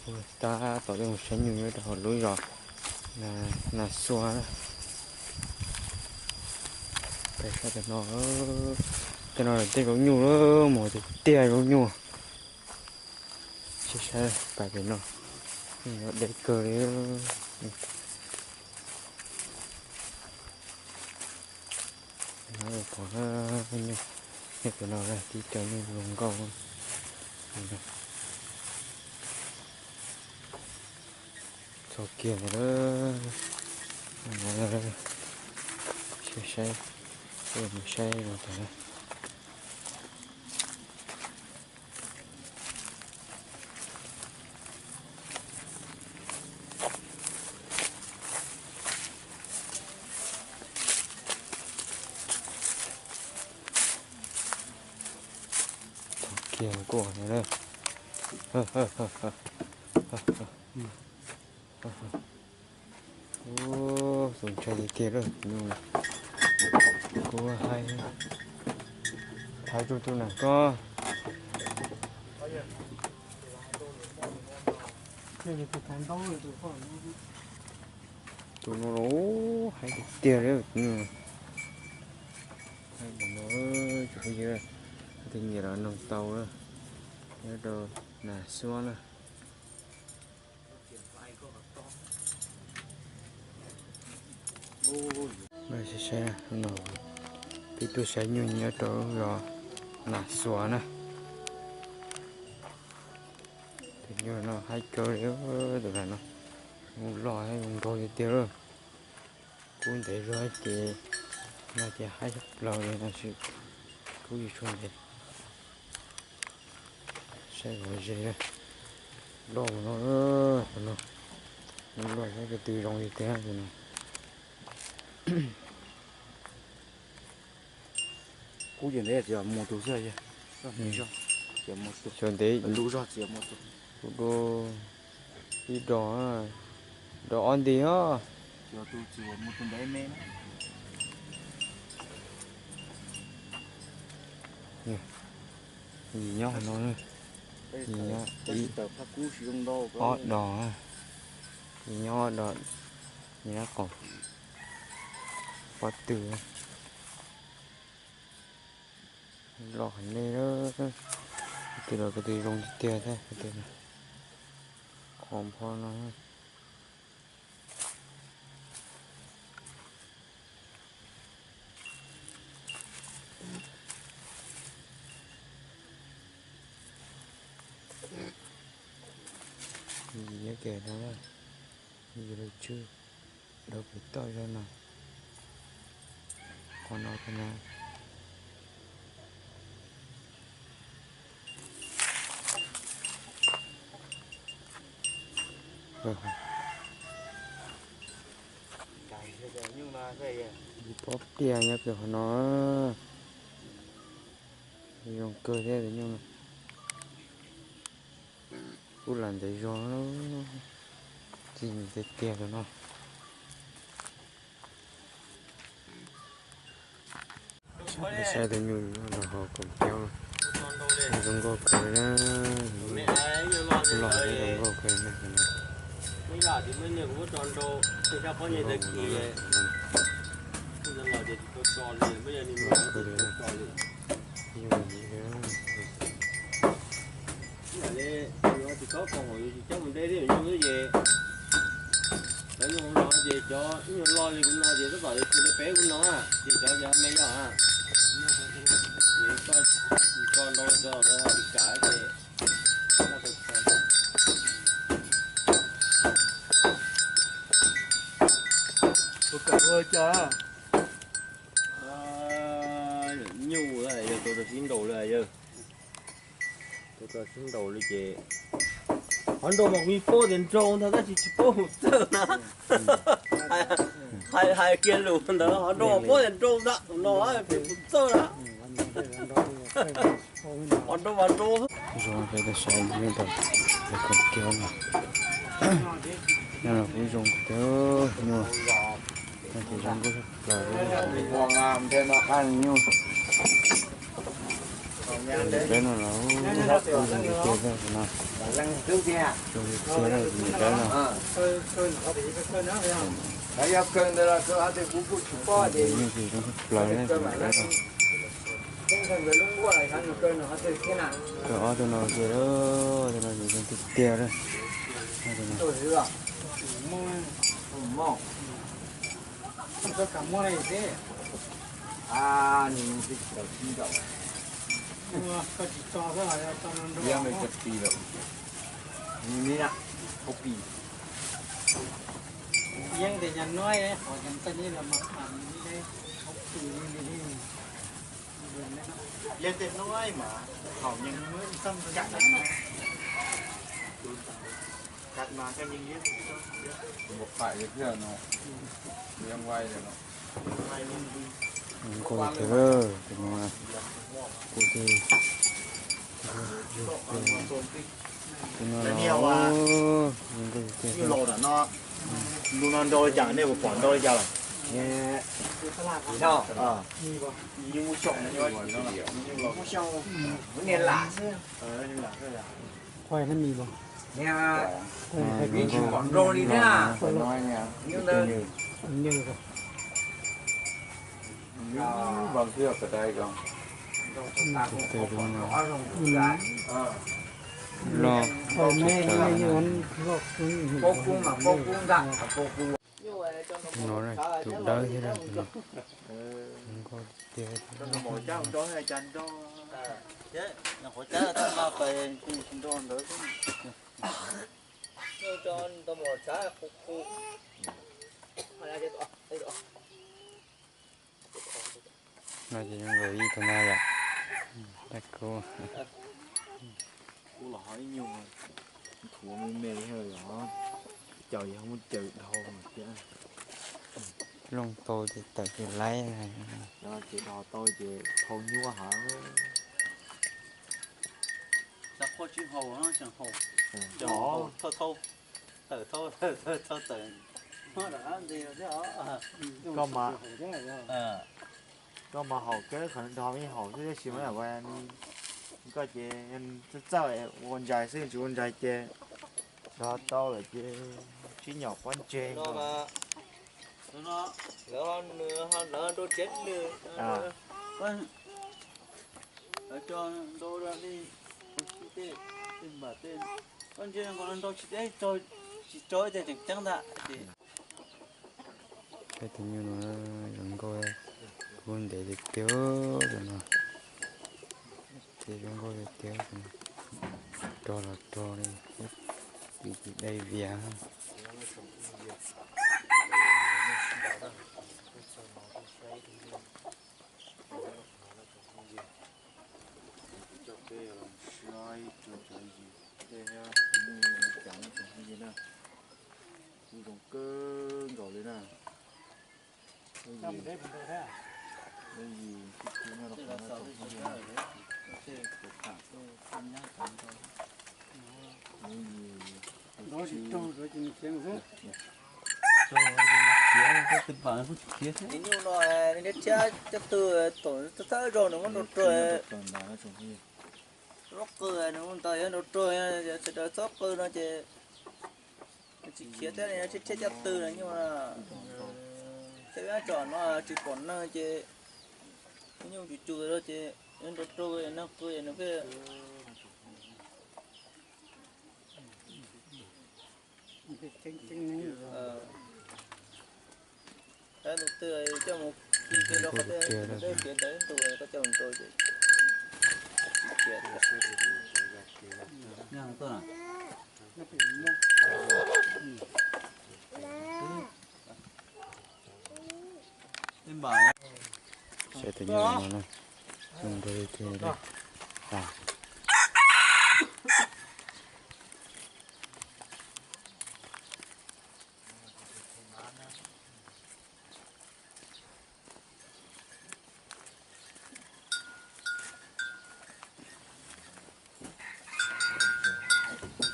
Tab tom mus saib nyuj nyob rau hauv lub zos Nas Xua na. Peb saib cov no, cov no tej zaub nyuj lawm, mus tiag tiag zaub nyuj. Saib saib pais pem no, nyuj deb kawg li. Pom nyuj, nyuj pem no tib co nyuj zoo nkauj. Txog kiag ntawd lawm, saib saib, mus saib mus tod. Txog kiag kuj, tus ntshai tiag tiag lawm. Kuv hais, thaiv tsuj tus na koj. Tus no los hais tiag tiag li. Hais no, tus phooj ywg, tus nyiam los noog tau, nyob rau Nas Xua na. Saib saib no, peb tuaj saib nyuj nyob rau zos Nas Xua na. Tus nyuj no haib kawg li, tus no zoo loj zoo nraug tiag tiag lawm. Kub ntev zog ces no ces haib tshaj plaws li no sis kub tsis tshua ntev. Saib lom zem, loj no, no, loj saib ko tw zoo li tiag tus no. Kub ces ntev txiav mus tus xwb, txiav mus tus, xyov ntev lub zog txiav mus tus. Kuv dua ib dos, dos ob nti os. Yim nyob no, yim nyob ib, ob dos, yim nyob ob dos, yim nyob qaum pob tw. Loj heev li, tus los ko tw zoo tiag tiag thiab, qhov npho no. Yim nyob kiag no, yim lub tswb, dau pem toj zog no, qhov no thiab na. Pob tiaj nyob kiag qhov no, zoo kawg thiab tus nyuj no. Kuj lam ntev zog, txi tiag tiag tus no. Saib tus nyuj los hauv kaum kiab, zoo nkauj kawg na, loj zoo nkauj kawg na. Zoo li, tsis tau pom hauv, yus tsis coj mus de thiab nyuj xwb ces, cov nyuj no ces cov nyuj loj li kuv no ces tab tom yuav tsum de peb kuv no, ces cov ces me yog, ces koj tso nrau cov lawv ho tsis kam ces. Nyuj yog tau rau sib nraus li yawg, tau rau sib nraus li ces qhov nrau mas kuv paub tias nrau ntag tab sis tsis paub mus txawj na. Hais kiag lus ntawd qhov nrau mas paub tias nrau ntag, no peb mus txawj na. Qhov nrau mas nrau. Zoo peb tuaj saib nyuj ntawm lawv khoom kiag no. Nyob los kuj zoo tiag nyuj, no ces zoo nkauj tshaj plaws li. Peb no los kuj zoo tiag tiag no. Leej twg tiag? Tau tiag tiag lawm tus niam dawb no. Yog kawg ntawd los kawg ob tug kuv kuj tsis paub tias zoo kawg plaws lawm tus niam dawb no. Kawg ob tug no tiag, ob tug no zoo tiag tiag lawm. Liab tej hnub mas thaum yeej muaj ib txoj kav, kav mas koj yeej liab. Kuv mus qhais li thiab no, yeej vai li no. Nkaus tiag, tus no kuv ces tus no los nkaus tiag. Lub no nrau li cas nej puas pom nrau li cas lawm? Qhua na mis los. Tsis pom nrau li thiab. Nws los no tus dawb thiab tus no. Nkaus tiag. No ces zoo nkaus ib tug no yom. Dab kub. Kub los ho ib nyuag nthuav me me li yom. Caum yog muab caum dhau thiab. Looj tau ces tawm ces laib. Ces dhau tau ces thau nyuaj heev. Xav qhua tsis haus no tseem haus. Thau thau, tawm thau, thau tawm. Koj mas haum kawg, qhov dhau yeej haum xwb tab sis mas koj ces txawj txawj ua ntsais xwb, tsis ua ntsais ces dhau tau lawm ces sib nyom pob ntseg. Lawv ho nrau tsiav nws. Lawv tso nrau li, tej npam tej, koj ntsia nkaus nrau tsis deb, tsis tso ib teg tseem ceeb ntag. Peb tus nyuj no zoo nkauj, kub ntev tiag tiag no. Ces zoo nkauj tiag tiag, rog los rog li, ib tug dai vias. Coj peb los saib cov yim tej thiab, mus cas no tsoom phooj ywg na, kuj zoo kawg nkaus li na. Lub yim, lub yim sib kub nyob rau qhov no tsoom phooj ywg na. Lub yim, lub tsib. Tus nyuj no nws thiab cov tw tom thawj zaug nws muab nrau rog. Lub qw nws mus ntawd yog nrau rog, sawv daws txhob qw no ces tsis khiav thiab, thiab cov tw no nyuj na. Thiab peb tsom no tsis pom neeg ces nyuj cus cus no ces nrau rog, neeg qw nws pheej Tus twg coj mus khi kiag rau qhov twg, tus twg khiav ntawd ib ntus koj coj mus rau ces khiav. Saib tus nyuj no na, zoo nraug li tiag li.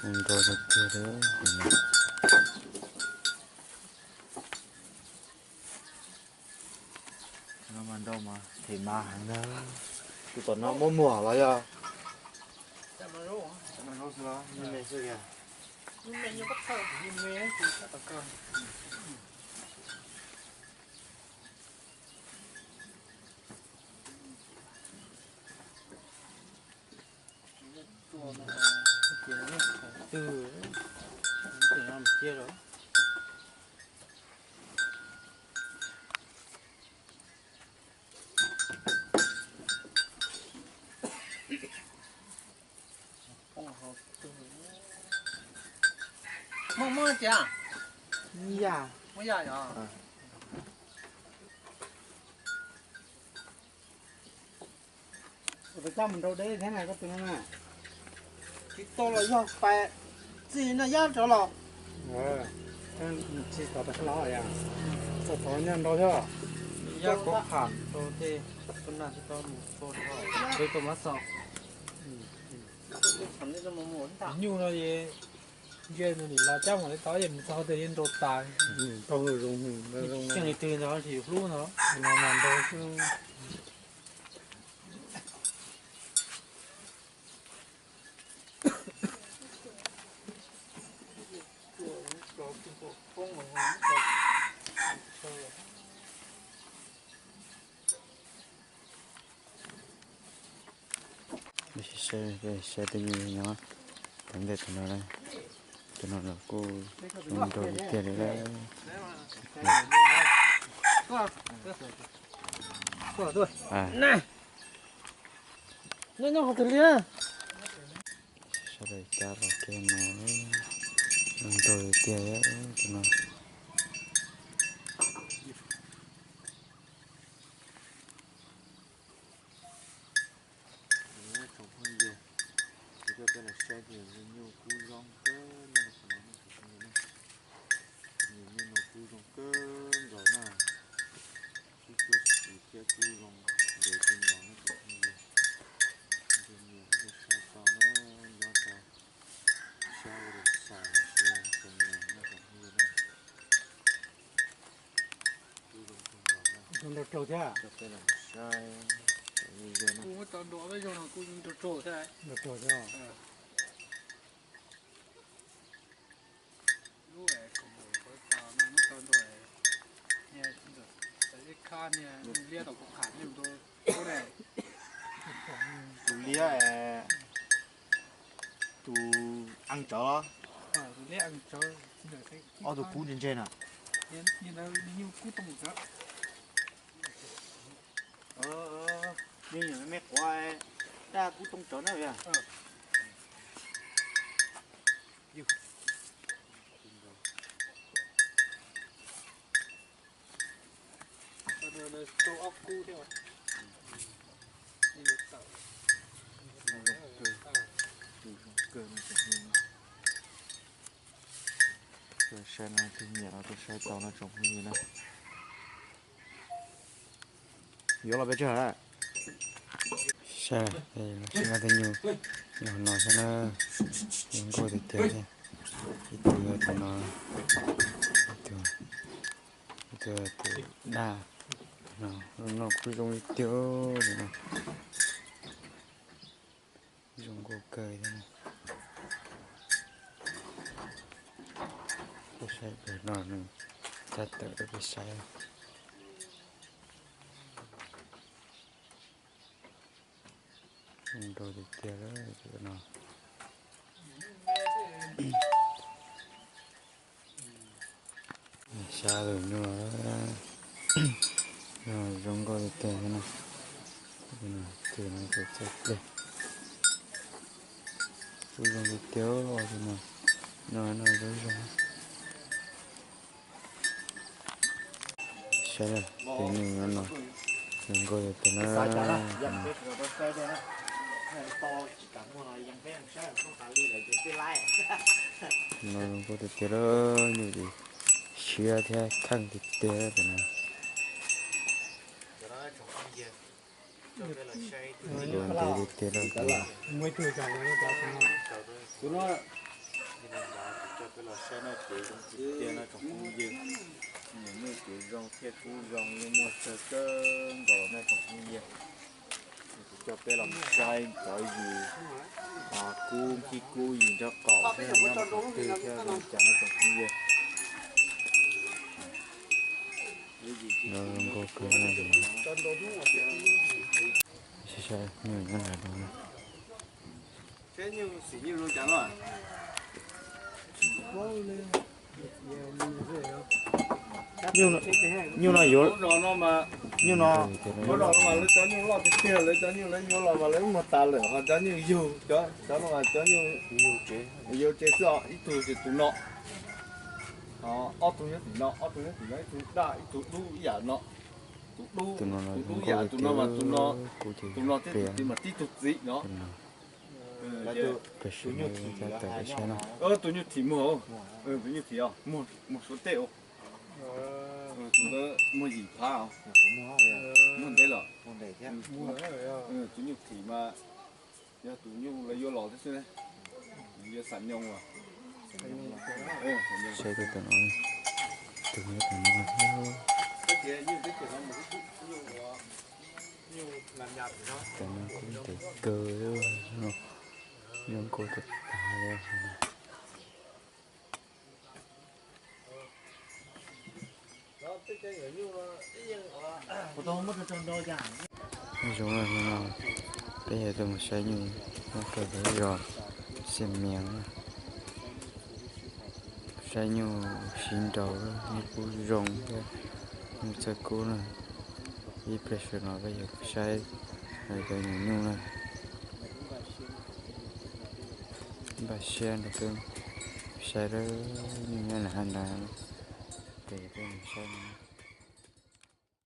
Zoo nraug tiag tiag li. No mas nrau mas them mas heev ntag. Tus tom no muab muag los yog? Muaj, muaj tias, muaj yam yom. Ua coj mus nrau deb thiab na koj tus no na. Tsis tau los yog pais txij no yab rov los. Tsis tau pais los yom. Txog tod nyob nrau thiab. Yab kuv tham tau tej tus nag tsis tau mus txog, tsis tau mas xaus. Nyuj no es ntsia nws nim los cab mam li tau, yeej mus txog tias yeej nrau tas. Tau zoo, zoo, tsis yog li twg ntag, tsis yus hlub ntag, no mas nrau xwb. Saib, saib tej nyuj nyob tom ntej tus no, tus no los kuj zoo nraug tiag tiag li. Nyob nyob qhov twg li? Sawv daws cab los kiag no, zoo nraug tiag tus no. Tsoom phooj ywg, kuv coj peb los saib tus nyuj kub zoo kawg nkaus no tsoom phooj ywg na. Tus nyuj no kub zoo kawg nkaus na. Sib cuab xis thiab kub zoo ntev kawg nkaus na tsoom phooj ywg. Tus nyuj kuj saib tau na, nyob rau sab ua xaus ntsia tus nyuj na tsoom phooj ywg na. Kub zoo kawg nkaus na. Zoo nraug raug thiab. Coj peb los saib tsoom phooj ywg na. Kuv muab tso nrau peb zoo no kuj zoo nraug raug thiab. Nraug raug thiab. Lub es kuv mus kuv tau no muab tso nrau, niag ib khab niag liab tau kuv qham niag nrau kub ne. Tus liab, tus eej tsawv los? Tus liab eej tsawv. Ob tug kub ntse ntse na. Niag ntawd nyuj kub tooj tsawv. Nyuj me me quav, dab kub tooj tsawv na yog. Rau ob kub thiab. Tuaj saib no tus nyiam no tuaj saib tau no tsoom phooj ywg na. Yuav los peb tsawg lawm? Saib, saib no tej nyuj, nyuj no xwb na, zoo nkauj tiag tiag thiab. Ib tug yog tus no, ib tug, ib tug tus daj no, no kuj zoo li tiag no. Zoo nkauj kawg thiab na. Peb saib pem no nws cab tawm rau peb saib. Zoo nraug tiag tiag lawm no. Saib tus nyuj, nyuj zoo nkauj tiag tiag thiab na. Tus no tus txawj plig, kuj zoo tiag tiag tus no, no no zoo zoo. Saib tus nyuj no, zoo nkauj tiag tiag na. No zoo nkauj tiag tiag lawm, nyuj siab thiab kheej tiag tiag tus no. Zoo ntev tiag tiag lawm tus no. Coj peb los saib no ces zoo tiag tiag no tsoom phooj ywg. Nws muaj kev zoo thiab kub zoo yeej muaj tsawg kawg nkaus na tsoom phooj ywg. Tus Coj peb los saib cov yus kub, nkij kub yus nraub qaum thiab nyob rau qhov twg thiab zoo cas no tsoom phooj ywg. Zoo nkauj kawg no. Saib saib nyuj nyob nram no. Nyuj no yuav, nyuj no, lawv cov nyuj loj tiag tiag, lawv cov nyuj lawv yuav los mas lawv muag tas lawm, ho cov nyuj yug, cov no mas cov nyuj yug tsev xwb os, ib tug ces tus no, ob tug nyob tim no, ob tug nyob tim no, ib tug daj ib tug dub ib yam no. Tus dub, tus dub yam tus no mas tus no, tus no thiab tus txiv mas tib tug txiv no. Tus nyuj thim muag, tus nyuj thim os, muag suav tej os. Tus ntawd muag yim phav os. Muag ntev lawm. Tus nyuj thim mas yog tus nyuj lawv yuav los tib si, yuav xam nyoos as. Saib tus no, tus no, tus no thiab. Tus no kuj ntev kawg, zoo nkauj tag tag li. Zoo no, peb yog tuaj mus saib nyuj nyob rau lub zos Xiam Mias na. Saib nyuj sib nraus, nyuj kub zoo thiab nyuj txawj kub na. Ib pliag sawv no peb yuav saib cov nyuj na. Npaj siab nrog peb saib lawm, nyuj nyob nram hav nrad, ces peb mus saib.